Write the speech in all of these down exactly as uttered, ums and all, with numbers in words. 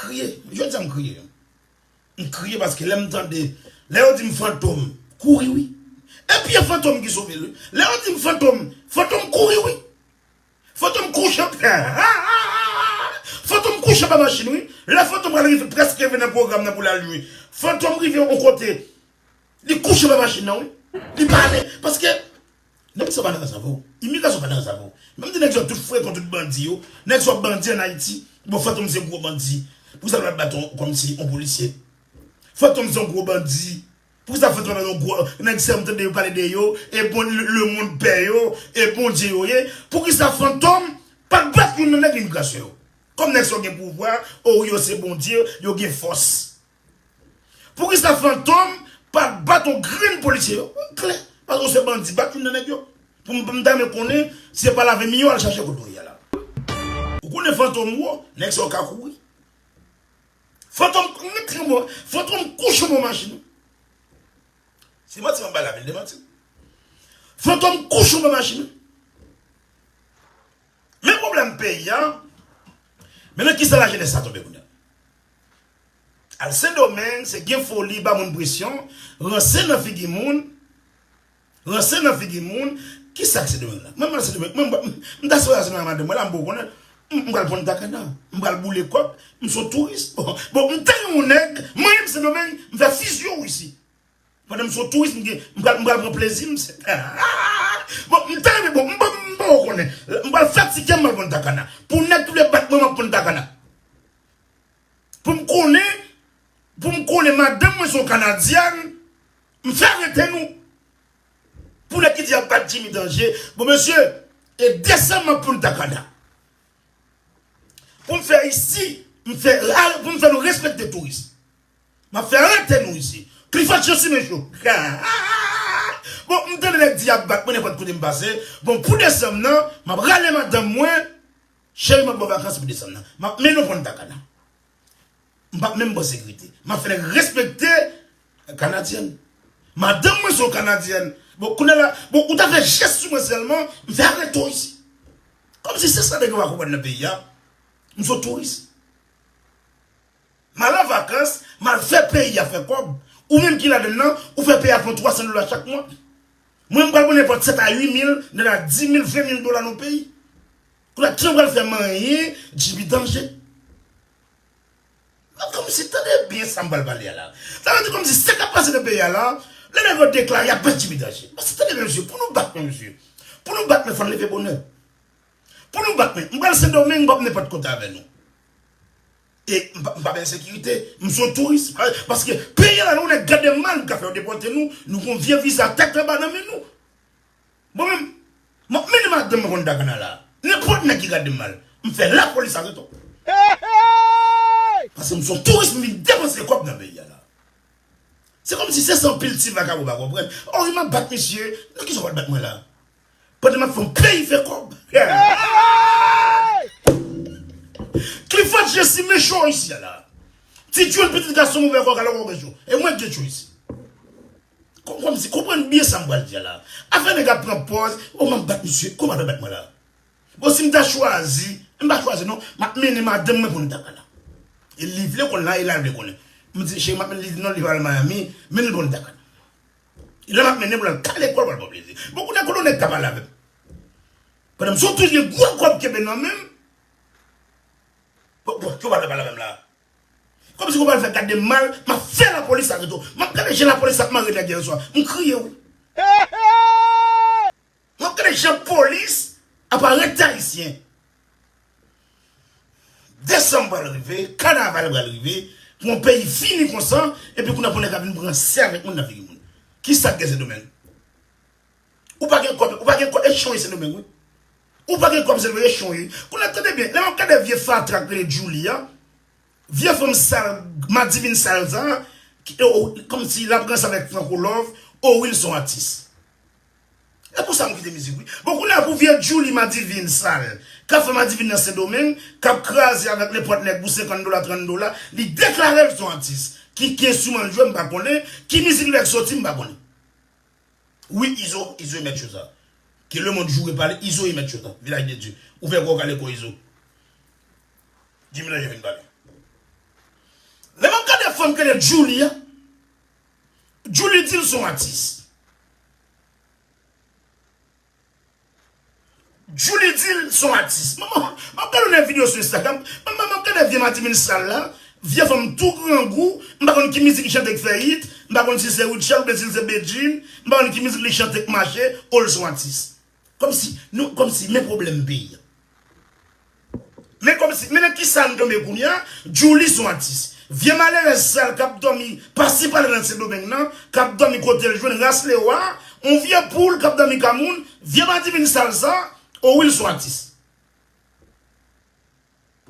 Kriye. Jodi a m kriye. M kriye paske lè m tande, lè yo di m Fantom, kouri wi. E pye Fantom ki sove l wi. Lè yo di m Fantom, Fantom kouri wi. Fantom kouche. Fantom kouche anba machin wi. Lè Fantom pral rive, prèske rive nan pwogram nan pou l al jwe. Fantom rive yon kote, li kouche anba machin nan wi. Li pa ale. Paske nèg sa pa nan raz avè w. Imigrasyon pa nan raz avè w. Menm di nèg sa tout frekan, tout bandi yo. Nèg sa bandi ann Ayiti. Bon, Fantom se gwo bandi. Poukisa l pa bat yon, kòmsi yon polisye? Fantom se yon gwo bandi. Poukisa Fantom pa bat yon gwo nèg sa, m tande yo pale de yo? E bon, le, lemonn pè yo. E Bondye yo ye. Poukisa Fantom pa bat youn nan nèg imigrasyon yo? Kòm nèg sa yo gen pouvwa, o yo se Bondye, yo gen fòs. Poukisa Fantom pa bat yon grenn polisye yo? Klè. Paske w se bandi, bat youn nan nèg yo. Pou m, pou m ta renmen konnen, si se pa lave men w al chache kote w ye a la. Ou konnen Fantom wo, nèg sa yo ka kouri. Fantom, Fantom kouche anba machin. Se manti m ap bay la, men l te manti. Fantom kouche anba machin. Men pwoblèm peyi a, men nan kisa lajenès sa tonbe kounye a? Al Sendomeng, se gen foli, ba moun presyon, ranse nan figi moun, ranse nan figi moun. Kisa k Sendomeng la? Mwen, m al Sendomeng, mwen, m, m ta sou ranse nan madanm mwen la, m poko konnen. M, m pral pran takana, m pral boule kòb, m se yon touris. Bon, bon, m ta yon nèg, mwen menm Sendomeng, m fè fizyo isi. Pandan m se yon touris, m gen, m pral, m pral pran plezi m. Bon, m ta renmen, bon, m pa, m pa konnen. M pral fatige m, m pral pran takana. Pou nèg tou lè bat mwen, m ap pran takana. Pou m konnen, pou m konnen madanm mwen se yon Kanadyèn, m fè arete nou. Pou nèg ki di y ap bat Jimmy Danje, bon, mesye, e desanm m ap pran takana. Pou m fè isi, m fè, pou m fè nou respekte touris. M ap fè arete nou isi. Clifford Chance Michaud. Bon, m tande nèg di y ap bat mwen nenpòt kote m pase. Bon, pou desanm nan, m ap rale madanm mwen. Cheri, m ap ba w vakans pou desanm nan. M ap mennen w pran takana. M p ap menm pran sekirite. M ap fè nèg respekte Kanadyèn. Madanm mwen se yon Kanadyèn. Bon, kounye a la, bon, ou ta fè jès sou mwen sèlman, m fè arete w isi. Kòmsi se sa nèg yo pa konprann nan peyi a. M se yon touris. M al an vakans, m al fè peyi a fè kòb. Ou menm ki ladann nan, ou fè peyi a fè yon twa san dola chak mwa. Mwen, m pral pran nenpòt sèt a uit mil, nèt a dis mil, ven mil dola nan peyi. Kounye a, kijan m pral fè manyen Jimmy Danje? Kòmsi, tande byen sa m pral pale a la. Sa vle di kòmsi sa k ap pase nan peyi a la, lè nèg yo deklare y ap bat Jimmy Danje. Paske tande byen, mesye, pou nou bat mwen, mesye. Pou nou bat mwen, fò n leve bonè. Pou nou bat mwen, m pral Sendomeng, m p ap nenpòt kote avè nou. E m pa, m pa bay ensekirite, m se yon touris. Pa-, paske peyi a la, nou nèg gade m mal, m ka fè yo depòte nou, nou gon vye viza tèt anba nan men nou. Bon, men, m ap mennen madanm mwen konn dakana la. Nenpòt nèg ki gade m mal, m fè lapolis arete w. Paske m se yon touris, m vin depanse kòb nan peyi a la. Se kòmsi se san pil ti vakabon pa konprann. O, wi, m ap bat misye. Nan kisa w pral bat mwen la? Pandan m ap fè yon peyi fè kòb. Clifford Jesse mechan isi a la. Ti Jun, pitit gason m ouvè kò w, gade w mechan. E mwen k gen chou isi. Kò-, kòmsi, konprann byen sa m pral di a la. Afè nèg ap pran pòz, o, m ap bat misye, kòman w pral bat mwen la? Bon, si m ta chwazi, m pa chwazi non, m ap mennen madanm mwen pou n ta pale. E li vle konn la, e la vle konnen. M di, cheri, m ap mennen li, non, li pral Miami, mennen l pou n ta pale. E lè m ap mennen pou l al kale kò l, pral pran plezi. Bon, kounye a, kote nèg ta pale avè m? Pandan m sot toujou gen gwo kòb kenbe nan men m. Bon, bon, ki w pral pale avè m la? Kòmsi w pral fè gade m mal, m ap fè lapolis arete w. M ap gade jan lapolis ap mare nèg yè swa. M kriye wi. M ap gade jan polis ap arete ayisyen. Desanm pral rive, kanaval pral rive, pou yon peyi fini konsa, epi kounye a pou nèg ap vin pran sè avèk moun nan figi moun. Kisa k gen Sendomeng? Ou pa gen kòb, ou pa gen kòb, e chonye Sendomeng wi. Ou pa gen kòb Sendomeng, e chonye. Kounye a tande byen, lè m ap gade vye fatra k rele Djouly a, vye fanm sal, madivin sal sa, ki, o, o, kòmsi l ap ranse avèk Franco Love, o wi l se yon atis. E pou sa m kite mizik wi. Bon, kounye a pou vye Djouly madivin sal, k ap fè madivin nan Sendomeng, k ap kraze avèk nenpòt nèg pou senkant dola, trant dola, li deklare l se yon atis. Ki, ki enstriman l jwe, m pa konnen, ki mizik li fè k soti, m pa konnen. Wi, Izo, Izo e mèt cho sa. Ke lemonn joure pa li, Izo e mèt cho sa. Vilaj de Dye. Ou fè gwo kale kò Izo. Jimmy Danje vin pale. Kòm ke de Djouly a. Djouly di l se yon atis. Djouly di l se yon atis. Manman, m ap gade yon videyo sou Instagram. Manman, m ap gade vye Matimin sal la. Vye fanm tou grangou. M pa konn ki mizik li chante k fè hit. M pa konn si se Rutshelle oubyen si se Bedjine. M pa konn ki mizik li chante k mache. Oh, l se yon atis. Kòmsi, nou, kòmsi, men pwoblèm peyi a. Men kòmsi, men nan kisa n tonbe kounye a, Djouly se yon atis. Vye malerèz sal k ap dòmi pase pale nan Sendomeng nan, k ap dòmi kote l jwenn ras lewa, on vye poul k ap dòmi ka moun, vye Matimin sal sa, o wi l se yon atis.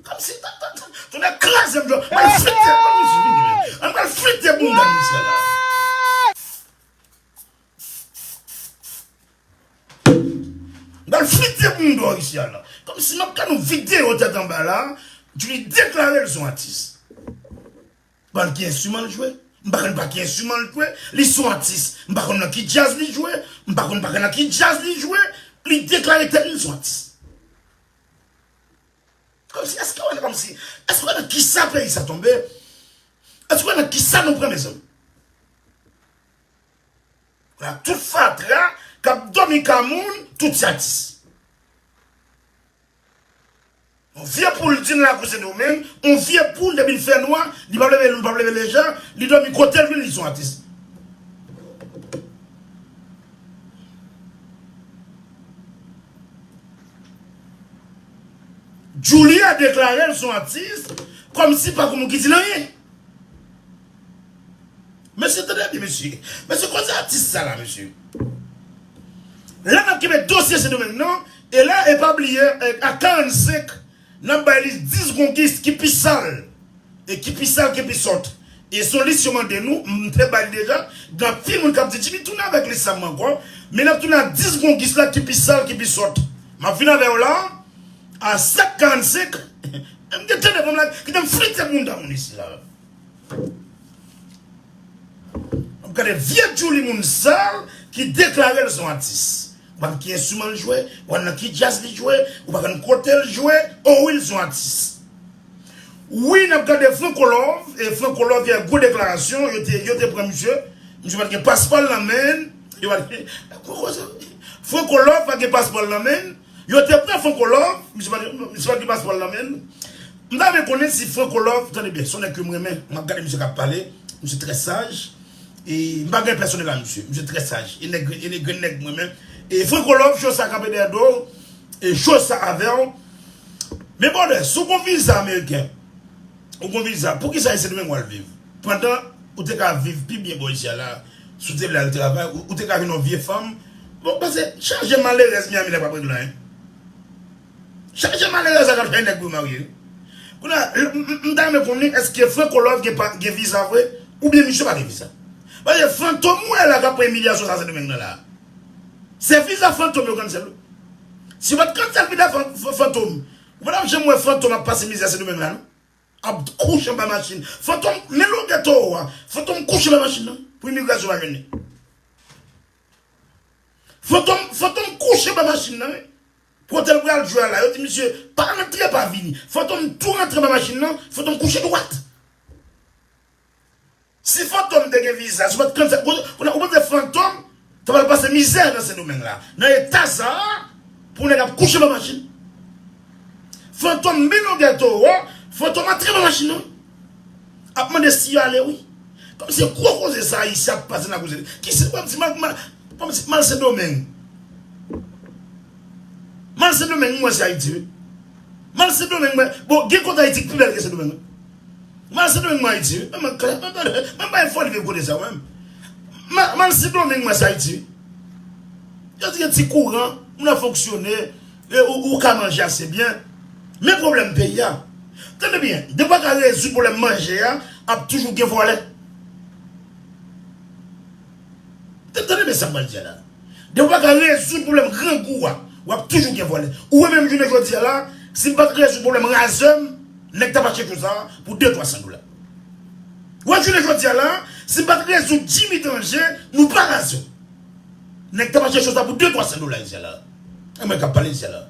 Kòmsi, ta, ta, ta, tonnè kraze m, m pral frite, m pral frite bounda misye la. M pral frite bounda w isi a la. Kòmsi m ap gade yon videyo tèt anba la, Djouly deklare l se yon atis. M pa konn ki enstriman l jwe. M pa konn pa ki enstriman l jwe. Li se yon atis. M pa konn nan ki djaz li jwe. M pa konn pa nan ki djaz li jwe. Li deklare tèt li se yon atis. Kòmsi, èske w wè kòmsi, èske w wè nan kisa peyi sa tonbe? Èske w wè nan kisa nou pran, mezanmi? Voilà, tout fatra k ap dòmi ka moun, tout se atis. On vye poul di n lakou Sendomeng, on vye poul depi l fè nwa, li p ap leve, li p ap leve leja, li dòmi kote l vin, li se yon atis. Djouly a deklare l se yon atis, kòmsi pa gon moun ki di l anyen. Mesye, tande byen, mesye. Mesye, koze atis sa la, mesye. La, n ap kenbe dosye Sendomeng nan, e la, e pa bliye, e, a karannsenk, n ap bay li dis gongis ki pi sal. E ki pi sal, ki pi sòt. E se yon lis yo mande nou, m te bay li deja. Gen anpil moun k ap di, Jimmy, tounen avèk lis sa ankò. Men n ap tounen ak dis gongis la ki pi sal, ki pi sòt. M ap vin avè yo la, a sèt karannsenk. M te tande fanm la, kite m frite moun dan moun isi la. M ap gade vye Djouly moun sal ki deklare l se yon atis. Ou pa konn ki enstriman l jwe, ou pa konn nan ki djaz li jwe, ou pa konn kote l jwe, o wi l se yon atis. Wi, n ap gade Franco Love, e Franco Love fè gwo deklarasyon, yo te, yo te pran misye, misye pa t gen paspò l nan men l, yo pa t gen, Franco Love pa t gen paspò l nan men l, yo te pran Franco Love, misye pa t, misye pa t gen paspò l nan men l. M ta renmen konnen si Franco Love, tande byen, se yon nèg ke m renmen, m ap gade misye k ap pale, misye trè saj, e m pa gen pèsonèl a misye, misye trè saj, e nèg, e nèg, grenn nèg m renmen, e Franco Love, cho sa kanpe dèyè do w, e cho sa avè w. Men brother, si w gon viza ameriken, ou gon viza, poukisa Sendomeng w al viv? Pandan ou te ka viv pi byen bò isi a la, si w te vle al travay, ou, ou te ka vin yon vye fanm. Bon, paske chaje malerèz Miami la p ap regle anyen. Chaje malerèz la k ap fè nèg vle marye. Kounye a, m, m, m ta renmen konnen èske Franco Love gen pa, gen viza vre, oubyen misye pa gen viza. Paske fantom ou wè la k ap pran imilyasyon sa Sendomeng nan la. Se viza fantom yo cancel wi. Si yo pa t cancel viza fan-, fan-, fantom, ou pa t ap janm wè fantom ap pase mizè Sendomeng la, non. Ap kouche anba machin. Fantom, men longè towo a. Fantom kouche anba machin nan. Pou imigrasyon pa jwenn li. Fantom, fantom kouche anba machin nan, wi. Kote l pral jwe a la. Yo di misye, pa rantre, pa vini. Fantom tou rantre anba machin nan. Fantom kouche dwat. Si Fantom te gen viza, si w pa t konn sa, kounye a, ou panse Fantom ta pral pase mizè nan Sendomeng la, nan eta sa a, pou nèg ap kouche anba machin? Fantom men longè towo, Fantom antre nan machin nan. Ap mande si yo ale wi. Kòmsi gwo koze sa Ayisyen ap pase nan koze. Kisa w ap di mal, mal, kòmsi mal Sendomeng. Mal Sendomeng, m wè se Ayiti wi. Mal Sendomeng, mwen, bon, gen kote Ayiti ki pi bèl ke Sendomeng wi. Mal Sendomeng, mwen Ayiti wi. Mwen, mwen klè, mwen, mwen, mwen pa gen fòl viv kote sa mwen. Mal, mal Sendomeng, mwen se Ayiti wi. Yo di gen ti kouran, moun ap fonksyone, e ou, ou ka manje ase byen. Men pwoblèm peyi a. Tande byen, depi w pa ka rezoud pwoblèm manje a, ap toujou gen vòlè. Tande, tande byen sa m pral di a la. Depi w pa ka rezoud pwoblèm grangou a, w ap toujou gen vòlè. Ou wè menm jounen jodi a la, si m pa t rezoud pwoblèm razè m, nèg t ap achte cho sa pou de twa san dola. Ou wè jounen jodi a la, si m pa t rezoud Jimmy Danger, nou pa razè. Nèg t ap achte cho sa pou de twa san dola isi a la. E mwen k ap pale isi a la.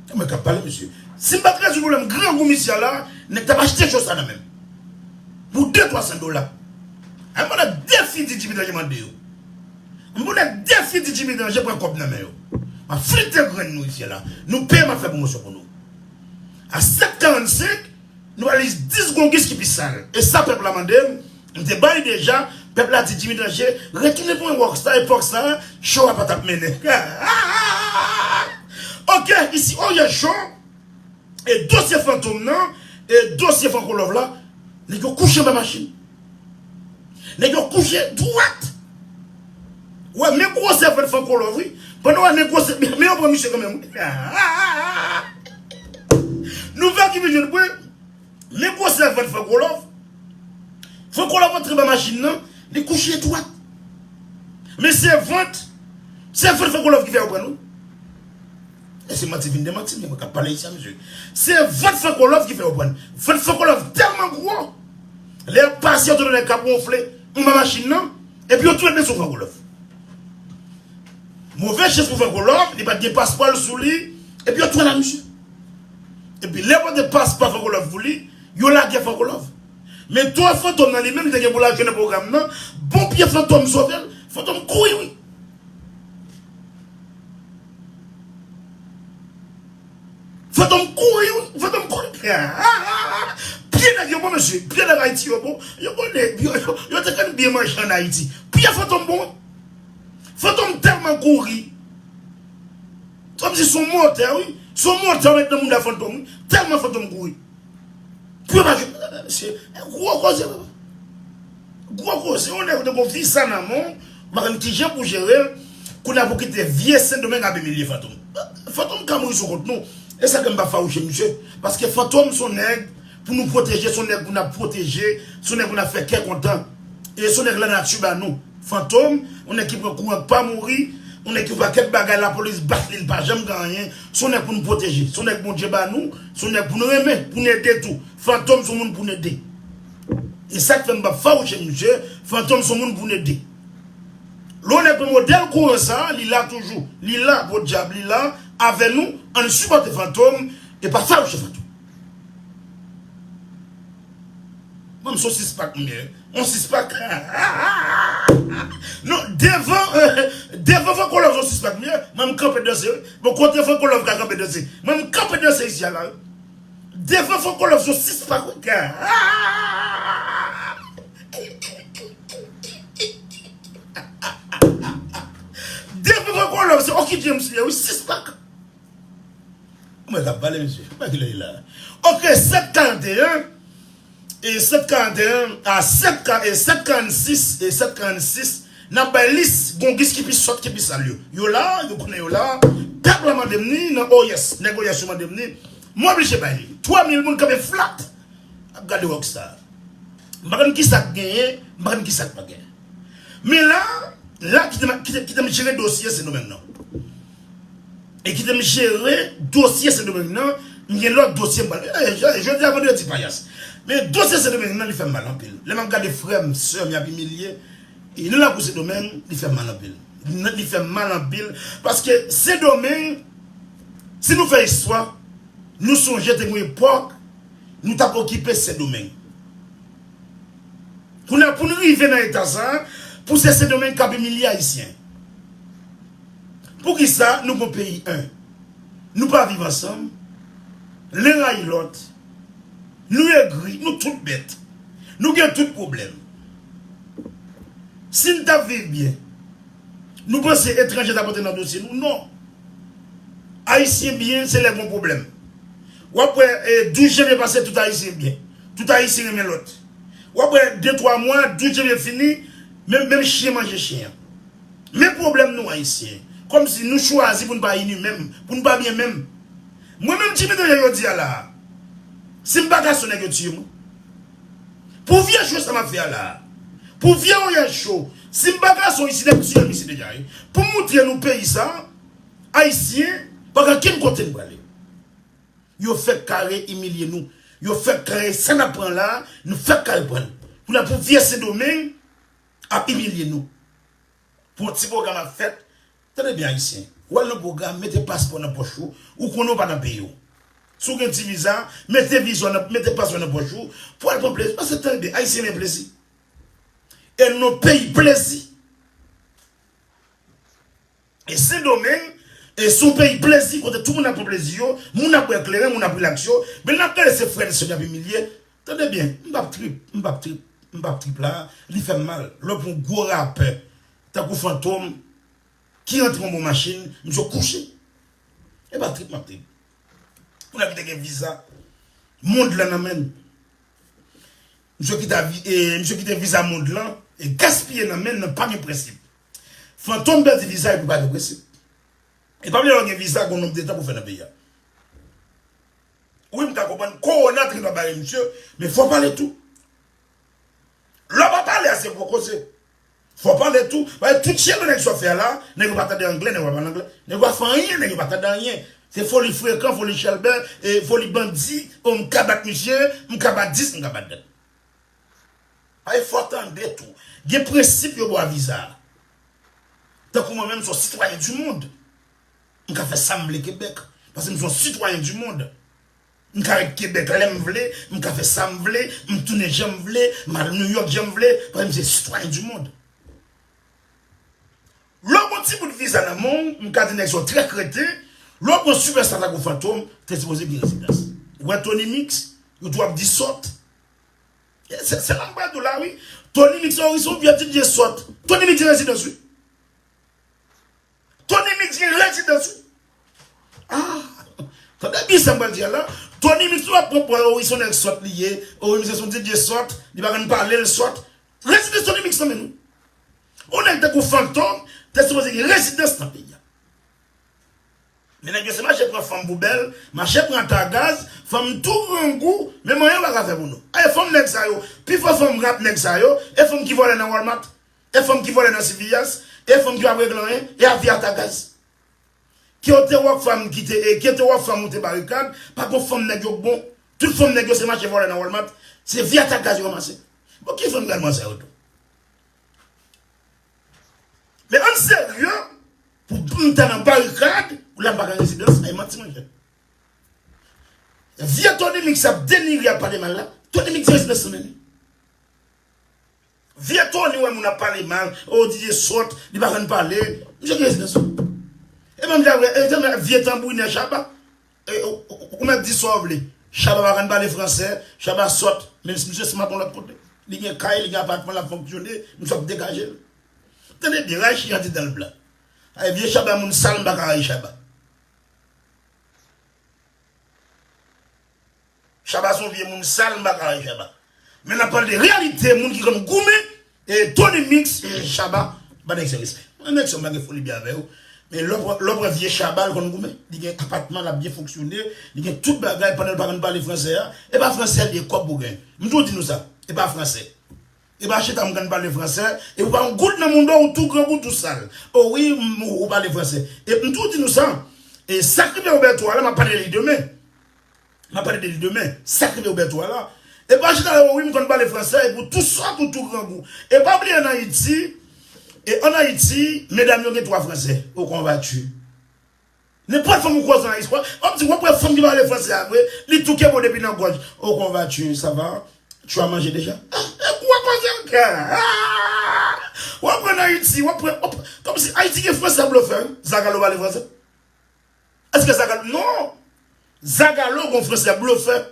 E mwen k ap pale, mesye. Si m pa t rezoud pwoblèm grangou misye a la, nèg t ap achte cho sa nan men m. Pou de twa san dola. Ay, mwen ap defi di Jimmy Danje mande yo. Mwen ap defi di Jimmy Danje pran kòb nan men yo. M ap flite grenn nou isi la. Nou peye, m ap fè pwomosyon pou nou. A sèt karannsenk, nou al li dis gongis ki pi sal. E sa pèp la mande m, m te ba li deja, pèp la di Jimmy Danje, retounen pou yon rockstar, epòk sa, show a pa t ap mennen. Ok, isi Oryè Show, e dosye Fantom nan, e dosye Franco Love la, nèg yo kouche anba machin. Nèg yo kouche dwat. Wè, men gwosè vant Franco Love, wi. Pandan w wè men gwosè, men yo pran misye kanmenm, wi. Nouvèl ki vin jwenn mwen, men gwosè vant Franco Love. Franco Love antre anba machin nan, li kouche dwat. Men se vant, se vant Franco Love ki fè yo pran l, wi. E se manti vin demanti, men mwen k ap pale isi a, mesye. Se vant Franco Love ki fè yo pran l. Vant Franco Love tèlman gwo. Lè y ap pase, yo tande nèg k ap wonfle anba machin nan, epi yo tou ret men sou Franco Love. Move chans pou Franco Love, li pa t gen paspò l sou li, epi yo tou al a misye. Epi lè yo pote paspò Franco Love pou li, yo lage Franco Love. Men to Fantom nan li menm, li te gen pou l al jwe nan pwogram nan, bon pye Fantom sove l, Fantom kouri, wi. Fantom kouri, wi. Fantom kouri. Pye nèg yo bon, mesye. Pye nèg Ayiti yo bon. Yo konnen, yo, yo, yo te konn byen manje ann Ayiti. Pye Fantom bon, wi. Fantom tèlman kouri. Kòmsi se yon motè, wi. Se yon motè yo met nan mouda Fantom, wi. Tèlman Fantom kouri. Pou yo pa jwenn, mesye, gwo koze, papa. Gwo koze, yon nèg ou te gon visa nan men w, ou pa konn kijan pou jere l, kounye a pou kite vye Sendomeng ap imilye Fantom. Fantom ka mouri sou kont nou. E sa ke m pa fawouche misye. Paske Fantom se yon nèg pou nou pwoteje, se yon nèg pou n ap pwoteje, se yon nèg pou n ap fè kè kontan. E se yon nèg lanati ba nou. Fantom, yon nèg ki pran kouran k pa mouri, yon nèg ki yon pakèt bagay lapolis bat li, li pa janm gen anyen. Se yon nèg pou n pwoteje, se yon nèg Bondye ba nou, se yon nèg pou n renmen, pou n ede tou. Fantom se yon moun pou n ede. E sa k fè m p ap fawouche misye, Fantom se yon moun pou n ede. Lè yon nèg pran modèl kouran sa, li la toujou. Li la, podyab, li la avè nou, ann sipòte Fantom, e pa fawouche Fantom. Mwen, m se yon sispak m ye. Yon sispak. Non, devan, euh, devan Franco Love, se yon sispak m ye. Mwen, m kanpe danse, wi. Bon, kote Franco Love ka kanpe danse? Mwen, m kanpe danse isi a la, wi. Devan Franco Love, se yon sispak, wi. Devan Franco Love, se Oky James li ye, wi, sispak. Mwen k ap pale, mesye. Mwen ki lè li la. Ok, sèt karanteyen. E sèt karanteyen a sèt ka, e sèt karannsis, e sèt karannsis, n ap bay lis gongis ki pi sòt, ki pi sal yo. Yo la, yo konnen yo la. Pèp la mande m ni nan Oyès, nèg Oyès yo mande m ni. M oblije bay li. Twa mil moun kanpe flat ap gade Rockstar. M pa konn kisa k genyen, m pa konn kisa k pa genyen. Men la, la, kite m, kite, kite m jere dosye Sendomeng nan. E kite m jere dosye Sendomeng nan, m gen lòt dosye m pral. Eh, jodi a vandredi payas. Men dosye Sendomeng nan, li fè m mal anpil. Lè m ap gade frè m, sè m, y ap imilye, e nan lakou Sendomeng, li fè m mal anpil. Li fè m mal anpil, paske Sendomeng, si nou fè istwa, nou sonje te gen yon epòk, nou t ap okipe Sendomeng. Kounye a, pou n rive nan eta sa a, pou se Sendomeng k ap imilye Ayisyen. Poukisa nou gon peyi, en? Nou pa viv ansanm. Len rayi lòt. Nou egri, nou tout bèt. Nou gen tout pwoblèm. Si n t ap viv byen, nou panse etranje t ap antre nan dosye nou? Non. Ayisyen byen, se lè gon pwoblèm. W ap wè, e, douz janvye pase, tout Ayisyen byen. Tout Ayisyen renmen lòt. W ap wè de twa mwa, douz janvye fini, menm, menm chen manje chen an. Men pwoblèm nou Ayisyen. Kòmsi nou chwazi pou n pa ini menm, pou n pa byen menm. Mwen menm Jimmy Danje jodi a la a, si m pa gason nèg yo tiye mwen. Pou vye cho sa m ap fè a la a, pou vye Oyè Cho, si m pa gason isi nèg tiye m isi deja wi. Pou m moutre nou peyi sa, Ayisyen, pa gen kenn kote n prale. Yo fèk kare imilye nou. Yo fèk kare sa n ap pran la a, nou fèk kare pran l. Kounye a pou vye Sendomeng ap imilye nou. Pou yon ti pwogram ap fèt, tande byen Ayisyen. W al nan pwogram, mete paspò nan pòch ou, ou konnen w pa nan peyi w. Si w gen ti viza, mete viza w nan, mete paswè nan pòch ou, pou al pran plezi. Paske tande, Ayisyen renmen plezi. E nou peyi plezi. E Sendomeng, e se yon peyi plezi, kote tout moun ap pran plezi yo, moun ap bwè kleren, moun ap rilaks yo, men n ap gade se frè n sè n ap imilye. Tande byen, m p ap trip, m p ap trip, m p ap trip la, li fè m mal. Lè w pran yon gwo rapè, tankou Fantom, ki rantre yon bon machin, misye kouche. E pa trip m ap trip. Pou nèg ki te gen viza mond lan nan men l. Misye kite, avi- e, misye kite viza mond lan e gaspiye nan men l, nan pa gen prensip. Fantom pèdi viza epi pa gen prensip. E pa bliye lè w gen viza, gen yon nonb de tan pou fè nan peyi a. Wi, m ka konprann kowona trip ap bare misye, men fò pale tou. Lè w pa pale a se gwo koze. Fò pale tou. Paske tout chèlbè nèg sa ap fè a la, nèg yo pa tande anglè, nèg yo pa pale anglè. Nèg yo pa fè anyen, nèg yo pa tande anyen. Se foli frekan, foli chèlbè, e foli bandi, o m ka bat misye, m ka bat dis, m ka bat dat. Paske fò tande tou. Gen prensip yo ba w viza a. Tankou mwen menm, m se yon sitwayen di mond. M ka fè sa m vle Kebèk. Paske m se yon sitwayen di mond. M ka ret Kebèk lè m vle, m ka fè sa m vle, m tounen jan m vle, m al Nouyòk jan m vle, paske m se sitwayen di mond. Lè w gon ti bout viza nan men w, m ka di nèg sa yo trè kreten, lè w pran sipèsta tankou Fantom, te sipoze gen rezidans. Ou wè Tony Mix, yo tou ap di sòt. E se, se la m pral di w la wi. Tony Mix, wi, se yon vye D J sòt. Tony Mix gen rezidans wi. Tony Mix gen rezidans wi. Ah, tande byen sa m pral di a la. Tony Mix, nou ap pran pwen, o wi, se yon nèg sòt li ye. O wi, misye se yon D J sòt, li pa konn pale, l sòt. Rezidans Tony Mix nan men nou. Yon nèg tankou Fantom, te sipoze gen rezidans nan peyi a. Men nèg yo se mache pran fanm poubèl, mache pran ta gaz, fanm tou grangou, men manyen yo pa ka fè pou nou. Ay, fanm nèg sa yo, pifò fanm rap nèg sa yo, e fanm ki vòlè nan Walmart, e fanm ki vòlè nan C V S, e fanm ki pa regle anyen, e a vye ta gaz. Ki yo te wè fanm ki te, e ki yo te wè fanm ou te barikad, pa gon fanm nèg yo k bon. Tout fanm nèg yo se mache vòlè nan Walmart, se vye ta gaz yo ranmase. Bon, ki fanm gad mwen sa yo tou? Men ann serye, pou m ta nan barikad, ou la m pa gen rezidans, ay manti mwen fè. Vye Tony Mix ap denigre, ap pale mal la, Tony Mix gen rezidans nan men li. Vye Tony wè moun ap pale mal, o D J sòt, li pa konn pale, misye gen rezidans wi. E menm jan vye, e jan vye tanbourinè Shabba. E, ou, ou, ou mèt di sa w vle. Shabba pa konn pale fransè, Shabba sòt. Men misye smart yon lòt kote. Li gen kay, li gen apatman, l ap fonksyone, misye ap degaje l. Tande byen, rayi chyen andedan l blan. Ay, vye Shabba, moun sal, m pa ka rayi Shabba. Shabba se yon vye moun sal, m pa ka rayi Shabba. Men n ap pale de reyalite, moun ki konn goumen, e Tony Mix, e Shabba, pa nèg san respè. Mwen nèg sa m pa gen foli byen avè yo. Men lè w pran, lè w pran vye Shabba, l konn goumen. Li gen apatman, l ap byen fonksyone, li gen tout bagay, pandan l pa konn pale fransè a. E pa fransè l ye, kòb ou gen. M toujou di nou sa, e pa fransè. E pa chita m konn pale fransè, e ou pa yon goud nan mouda w, ou tou grangou, tou sal. O wi, m, ou, ou pale fransè. E m toujou di nou sa, e sa k rive Roberto a la, m ap pale de li demen. M ap pale de li demen. Sa k rive Roberto a la. E pa chita, o wi, m konn pale fransè, epi ou tou sòt, ou tou grangou. E pa bliye ann Ayiti, e ann Ayiti, medam yo gen twa fransè. Au combatu. Nenpòt fanm ou kwaze ann Ayiti, w ap di, w ap wè fanm ki pale fransè a vre, li touke bon depi nan gòj. Oh, comment vas-tu? Ça va? Tu as mangé déjà? Ah, e kou w ap pase ankò. Ah! W ap wè ann Ayiti, w ap wè, w ap, kòmsi Ayiti gen fransè blofè, wi. Zagalo pale fransè? Èske Zagalo? Non! Zagalo gon fransè blofè.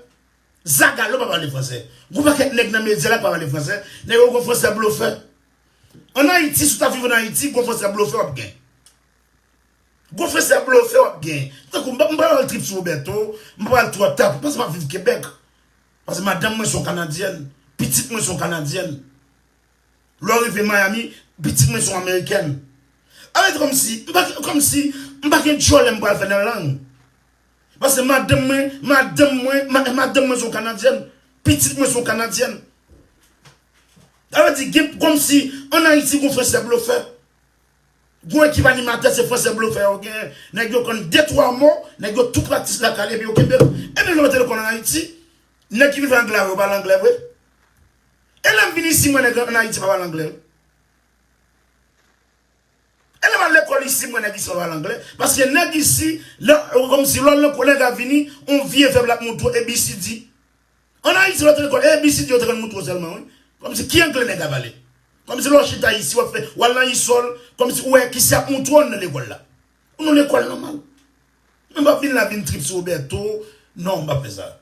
Zagalo pa pale fransè. Gon pakèt nèg nan medya la ki pa pale fransè. Nèg yo gon fransè blofè. Ann Ayiti, si w ta viv ann Ayiti, gon fransè blofè w ap gen. Gon fransè blofè w ap gen. Tankou m pa, m pa pral trip sou Roberto, m pa pral twò tap, paske m ap viv Kebèk. Paske madanm mwen se yon Kanadyèn, pitit mwen se yon Kanadyèn. Lè w rive Miami, pitit mwen se yon Amerikèn. Alò, kòmsi, m pa, kòmsi, m pa gen djòlè m pral fè nan lang. Paske madanm mwen, madanm mwen, ma-, madanm mwen se yon Kanadyèn, pitit mwen se yon Kanadyèn. Sa vle di, gen, kòmsi, ann Ayiti, gon fransè blofè. Gon ekip animatè, se fransè blofè yo genyen. Nèg yo konn de twa mo, nèg yo tou praktis lakay, epi yo kenbe l. E menm jan mete l konn ann Ayiti, nèg ki viv anglè yo pale anglè vre. E lè m vin isi, m wè nèg ann Ayiti pa pale anglè. E lè m al lekòl isi, m wè nèg isi pa pale anglè. Paske nèg isi, lè, kòmsi lè w al nan lekòl, nèg la vini, yon vye vèb l ap montre w, A B C D. Ann Ayiti, lè w te lekòl, A B C D yo te konn montre w sèlman, wi. Kòmsi ki anglè nèg la pale? Kòmsi lè w chita isi, w ap fè, w al nan isòl, kòmsi ou wè kisa y ap montre w nan lekòl la. Ou nan lekòl nòmal. Men m p ap vin la vin trip sou Roberto. Non, m p ap fè sa.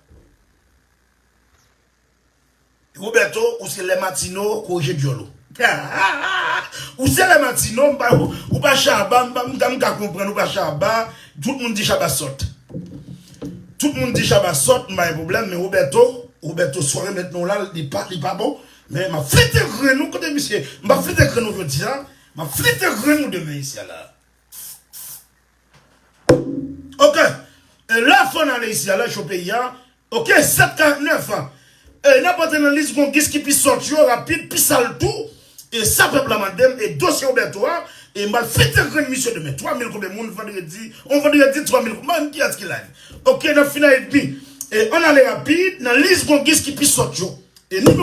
Roberto, ou se lè matino, korije dyòl ou. Ou se lè matino, m pa, ou pa chaba, m pa, m ka, m ka konprann ou pa chaba. Tout moun di chaba sòt. Tout moun di chaba sòt, m pa gen pwoblèm, men Roberto, Roberto, swa remèt non la, li pa, li pa bon. Men m ap flite grenn ou, kote misye, m ap flite grenn ou jodi a, m ap flite grenn ou demen isi a la. Ok. E la fò n ale isi a, la cho peyi a. Ok, sèt karant nèf. E n ap antre nan lis gongis ki pi sòt yo, rapid, pi sal tou. E sa pèp la mande m, e dosye Roberto a, e m al fete grenn misye demen. Twa mil konbyen moun vandredi, on vandredi twa mil, m pa konn kiyès ki live. Ok, n ap fin a edmi. E ann ale rapid, nan lis gongis ki pi sòt yo. E nou